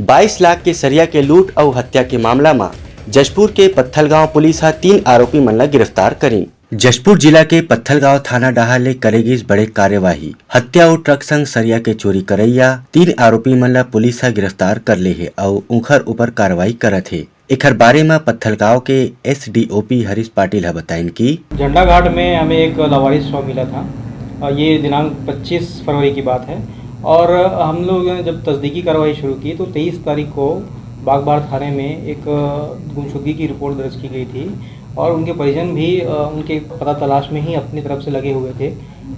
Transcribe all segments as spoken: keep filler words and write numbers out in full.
बाईस लाख के सरिया के लूट अउ हत्या के मामला म जशपुर के पत्थलगांव पुलिस ह तीन आरोपी मन ल गिरफ्तार करीन। जशपुर जिला के पत्थलगांव थाना डहार ले करे गिस बड़े कार्यवाही। हत्या अउ ट्रक संग सरिया के चोरी करइया तीन आरोपी मन ल पुलिस ह गिरफ्तार कर ले हे अउ उंखर ऊपर कार्रवाई करत हे। एखर बारे म पत्थलगांव के एसडीओपी हरीश पाटिल ह बताइन कि झंडा घाट में हमें एक लावारिस शव मिला था और ये दिनांक पच्चीस फरवरी की बात है। और हम लोग जब तस्दीकी कार्रवाई शुरू की तो तेईस तारीख को बागबाहर थाने में एक गुमशुदगी की रिपोर्ट दर्ज की गई थी और उनके परिजन भी, अ, उनके पता तलाश में ही अपनी तरफ से लगे हुए थे।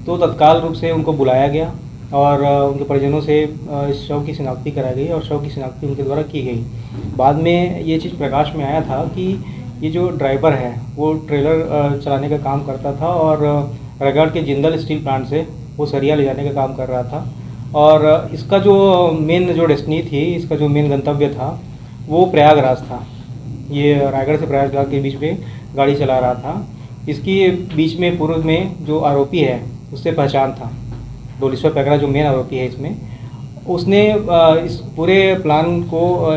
तो तत्काल रूप से उनको बुलाया गया और, अ, उनके परिजनों से, अ, इस शव की शिनाख्ती कराई गई और शव की शिनाख्ती उनके द्वारा की गई। बाद में ये चीज़ प्रकाश में आया था कि ये जो ड्राइवर है, वो ट्रेलर, अ, चलाने का काम करता था और, अ, रायगढ़ के जिंदल स्टील प्लांट से वो सरिया ले जाने का काम कर रहा था। और, अ, इसका जो मेन जो डेस्टिनी थी, इसका जो मेन गंतव्य था, वो प्रयागराज था। ये रायगढ़ से प्रयागराज के बीच में गाड़ी चला रहा था। इसकी बीच में, पूर्व में जो आरोपी है, उससे पहचान था। डोलेश्वर पैकरा जो मेन आरोपी है इसमें, उसने, अ, इस पूरे प्लान को, अ,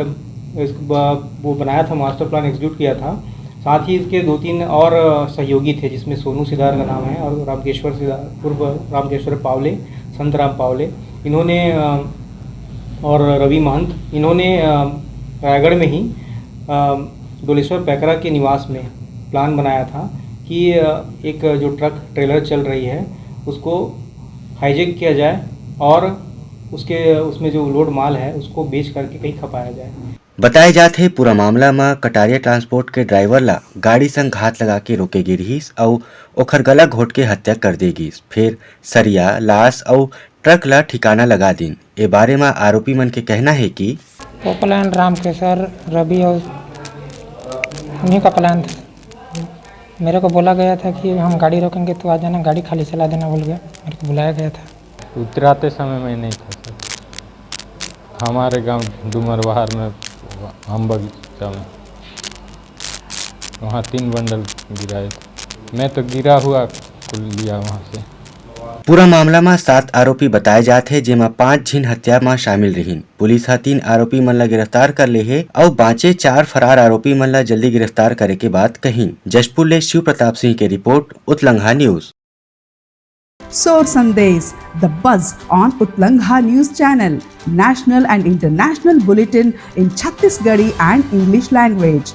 इस ब-, वो बनाया था, मास्टर प्लान एग्जीक्यूट किया था। साथ ही इसके दो तीन और, अ, सहयोगी थे, जिसमें सोनू सिदार का नाम है और रामकेश्वर सिदार, उर्फ रामकेश्वर पावले, संत राम पावले। इन्होंने, अ, और रवि महंत, इन्होंने, अ, रायगढ़ में ही, अ, डोलेश्वर पैकरा के निवास में प्लान बनाया था कि, अ, एक जो ट्रक ट्रेलर चल रही है, उसको हाईजैक किया जाए और उसके, उसमें जो लोड माल है, उसको बेच करके कहीं खपाया जाए। बताए जात हे, पूरा मामला म कटारिया ट्रांसपोर्ट के ड्राइवर ला गाड़ी संग घात लगा के रोके गे रिहिस अउ ओखर गला घोट के हत्या कर दे गिस। फेर सरिया, लाश अउ ट्रक ला ठिकाना लगा दिन। ए बारे म आरोपी मन के कहना हे कि वो प्लान रामकेशर, रवि और उन्हीं का प्लान था। मेरे को बोला गया था कि हम गाड़ी रोकेंगे तो आ जाना, गाड़ी खाली चला देना बोल के मेरे को बुलाया गया था। उतराते समय मैं नहीं था सर, हमारे गांव डूमरबहार में आम बगीचा में वहाँ तीन बंडल गिराए थे। मैं तो गिरा हुआ को लिया वहाँ से। पूरा मामला म सात आरोपी बताए जात हे, जेमा पांच झिन हत्या म शामिल रिहिन। पुलिस ह तीन आरोपी मन ला गिरफ्तार कर ले हे अउ बांचे चार फरार आरोपी मन ला जल्दी गिरफ्तार करे के बात कहिन। जशपुर ले शिव प्रताप सिंह के report, Utlangha news. Sor Sandesh, the buzz on Utlangha News Channel, national and international bulletin in Chhattisgarhi and English language.